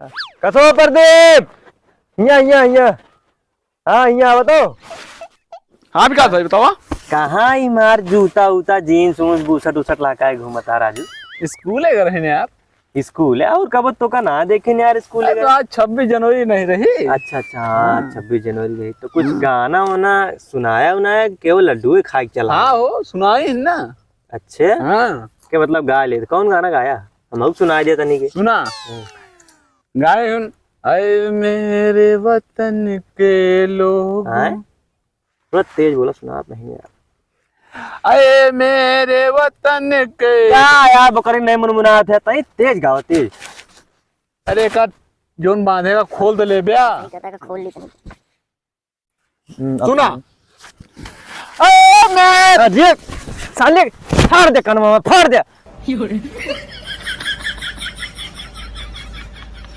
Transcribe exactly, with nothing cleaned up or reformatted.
कसो प्रदीप, हियाँ, हियाँ, हियाँ। हाँ, हियाँ आवा तो। हाँ विकास भाई, बतावा। कहाँ ई मार जूता उता, जींस ऊंस, बुसट उसट लाकाए घूमता राजू? स्कूले गए रहेन यार। स्कूले? और कब तोका ना देखेन यार स्कूले अरे गए? तो आज छब्बीस जनवरी नहीं रही? अच्छा, अच्छा, हाँ, हाँ। छब्बीस जनवरी रही तो कुछ हम्म। गाना वाना सुनाया उनाया, केवल लड्डू ही खाए के चला? हाँ हो, सुनाई है ना। अच्छे? हाँ। के मतलब गा ले, कौन गाना गाया? हम लोग सुना दिया तनी के। सुना। हम्म। गाए हन, "ऐ मेरे वतन के लोग।" आय? थोड़ा तेज बोला, सुनात नहीं यार। "ऐ मेरे वतन के।" क्या यार, बकरी नहीं मुनमुनात है, तई तेज गाओ, तेज। अरे का जोन बांधे का खोल दे ले ब्या। नहीं कहता का खोल ली तनी। हम्म, सुना। अब ए, मैं अरे, साले, फाड़ दे कनवा में, फाड़ दे।